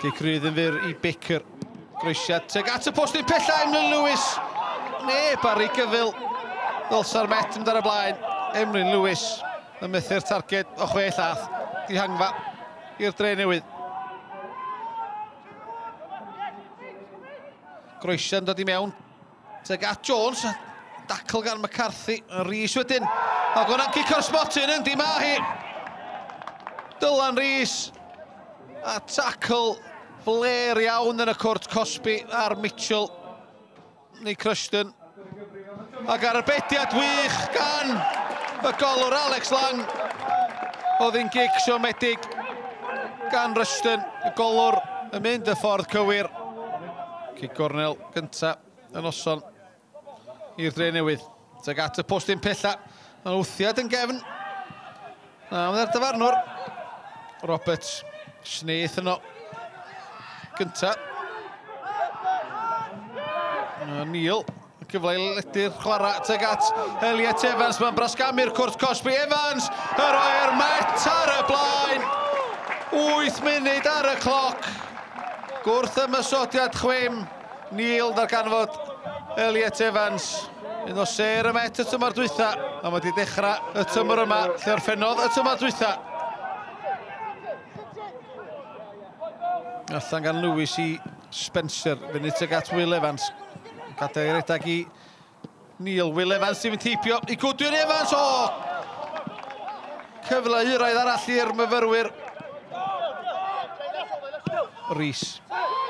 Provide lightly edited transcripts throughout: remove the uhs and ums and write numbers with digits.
Cic rydd yn fyr i Baker. Groesiad tuag at y postyn pella, Emlyn Lewis. Neb ar ei gyfyl. Ddylsa'r Met mynd ar y blaen. Emlyn Lewis yn methu'r targed o 6 llath. Dihangfa i'r Drenewydd. Groesiad yn dod i mewn. Tuag at Jones. Dacl gan McCarthy. Rhys wedyn. Ac o'na'n cic o'r smotyn yndi ma hi. Dylan Rhys. A tackle fler iawn yn y cwrt cosbi ar Mitchell. Neu Crushton. Ac ar y bediad wych gan y golwr Alex Lang. Oedd hi'n gic siomedig gan Rushton. Y golwr yn mynd y ffordd cywir. Cic gornel gynta y noson i'r Drenewydd. Tuag at y postyn pella. Mae'n wthiad yn gefn. Na, mae'n dyfarnwr. Roberts. Snaith yno. Gynta. Neil. Cyfle i ledu'r chwarae tuag at Elliot Evans. Mae'n brasgamu'r cwrt cosbi. Evans! Yr oer Met ar y blaen. 8 munud ar y cloc. Gwrth ymosodiad chwim. Neil darganfod Elliot Evans. Un o sêr y Met y tymor dwytha. A mae wedi dechrau y tymor yma lle orffennodd y tymor dwytha. Allan gan Lewis i Spencer. Fyny tuag at Will Evans. Gadael i redag i Neil. Will Evans sy'n mynd heibio i Goodwin Evans. O! Cyfle euraidd arall i'r myfyrwyr. Rhys.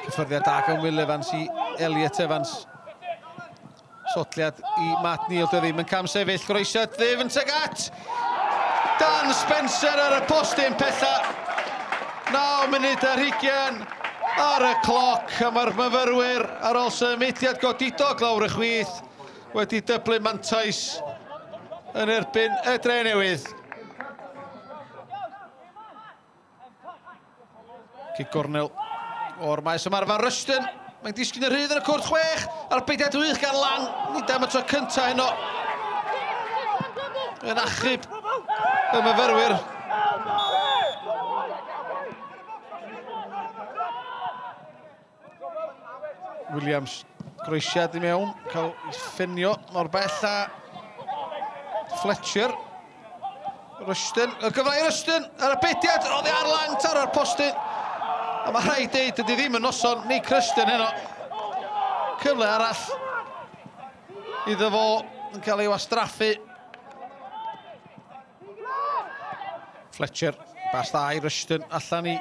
Cyffyrddiad da gan Will Evans i Elliot Evans. Sodliad i Matt Neil. Dio ddim yn cam sefyll. Groesiad ddyfn tuag at Dan Spencer ar y postyn pella. 9 munud ar 20 ar y cloc. A mae'r myfyrwyr ar ôl symudiad godidog lawr y chwith wedi dyblu mantais yn erbyn y Drenewydd. Cic gornel o'r maes ymarfer Rushton. Mae'n disgyn y rhydd yn y cwrt 6 a'r beidiad wych gan Lang. Nid am y tro cyntaf heno. Yn achub y myfyrwyr. Williams, groesiad i mewn, cael ffinio mor bell a Fletcher. Rushton, y gyfle i Rushton, ar y bediad, oddi ar Lang, taro'r postyn. A mae rhaid deud, dydy ddim yn noson Nick Rushton heno. Cyfle arall iddo fo yn cael ei wastraffu. Fletcher, bas dda i Rushton, allan i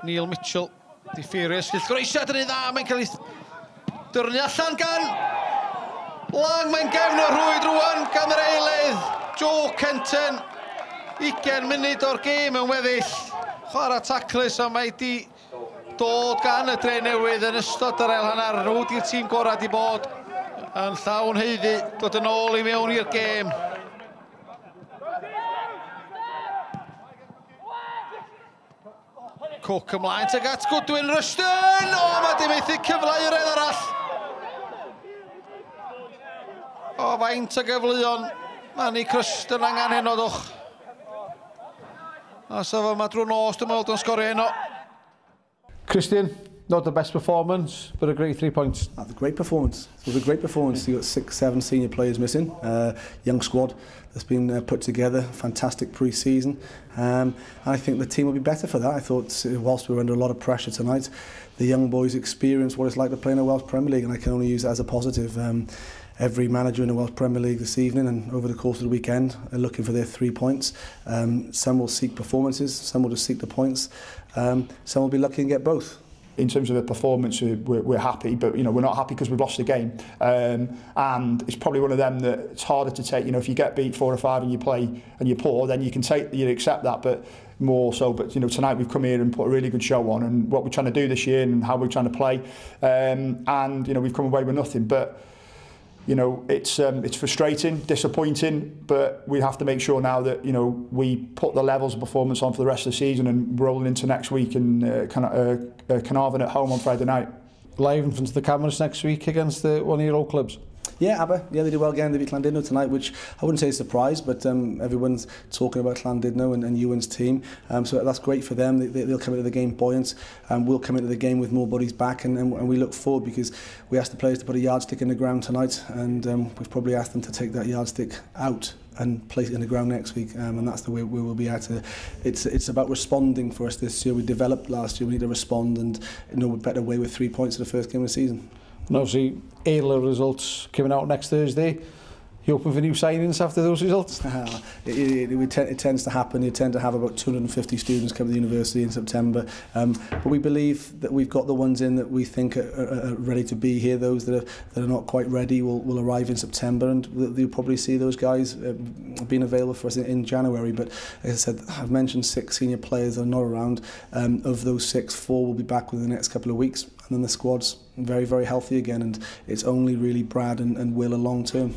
Neil Mitchell. Diffurious, groesiad yn ei dda, mae'n cael ei dyrnu allan gan Lang, mae'n gefn o'r rhwyd rwan gan yr eilydd, Joe Kenton. 20 munud o'r gêm yn weddill. Chwarae taclus, a mae di dod gan y Drenewydd yn ystod yr ail hanner. Nhw di'r tîm gorau di bod yn llawn haeddu dod yn ôl i mewn i'r gêm. Cook ymlaen tuag at Goodwin Rushton! O, mae di methu cyfle i'r redd arall. O, faint o gyfleon. Mae Nick Rushton angen heno, dwch. A sef yma drwy nos, dwi'n meddwl, dwi'n sgorio heno. Christian, not the best performance, but a great 3 points. That's a great performance. It was a great performance. You got 6, 7 senior players missing. Young squad that's been put together. Fantastic pre-season. I think the team will be better for that. I thought whilst we were under a lot of pressure tonight, the young boys experienced what it's like to play in the Welsh Premier League, and I can only use that as a positive. Every manager in the Welsh Premier League this evening and over the course of the weekend are looking for their 3 points. Some will seek performances, some will just seek the points. Some will be lucky and get both. In terms of the performance, we're happy, but you know, we're not happy because we've lost the game. And it's probably one of them that it's harder to take. You know, if you get beat 4 or 5 and you play and you're poor, then you can take, you accept that, but more so. But you know, tonight we've come here and put a really good show on, and what we're trying to do this year and how we're trying to play, and you know, we've come away with nothing. But you know, it's frustrating, disappointing, but we have to make sure now that, you know, we put the levels of performance on for the rest of the season and rolling into next week and Caernarfon at home on Friday night. Live in front of the cameras next week against the one of your old clubs. Yeah, Aber, yeah, they did well again. They beat Llandudno tonight, which I wouldn't say is a surprise, but everyone's talking about Llandudno and Ewan's team. So that's great for them. They'll come into the game buoyant. We'll come into the game with more bodies back, and we look forward because we asked the players to put a yardstick in the ground tonight, and we've probably asked them to take that yardstick out and place it in the ground next week, and that's the way we will be at. It's about responding for us this year. We developed last year, we need to respond, and no better way with 3 points in the first game of the season. And obviously, A-level results coming out next Thursday. You open for new signings after those results? It tends to happen. You tend to have about 250 students come to the university in September. But we believe that we've got the ones in that we think are ready to be here. Those that are not quite ready will arrive in September, and you'll probably see those guys being available for us in January. But as I said, I've mentioned 6 senior players that are not around. Of those 6, 4 will be back within the next couple of weeks, and then the squad's very, very healthy again, and it's only really Brad and Will are long term.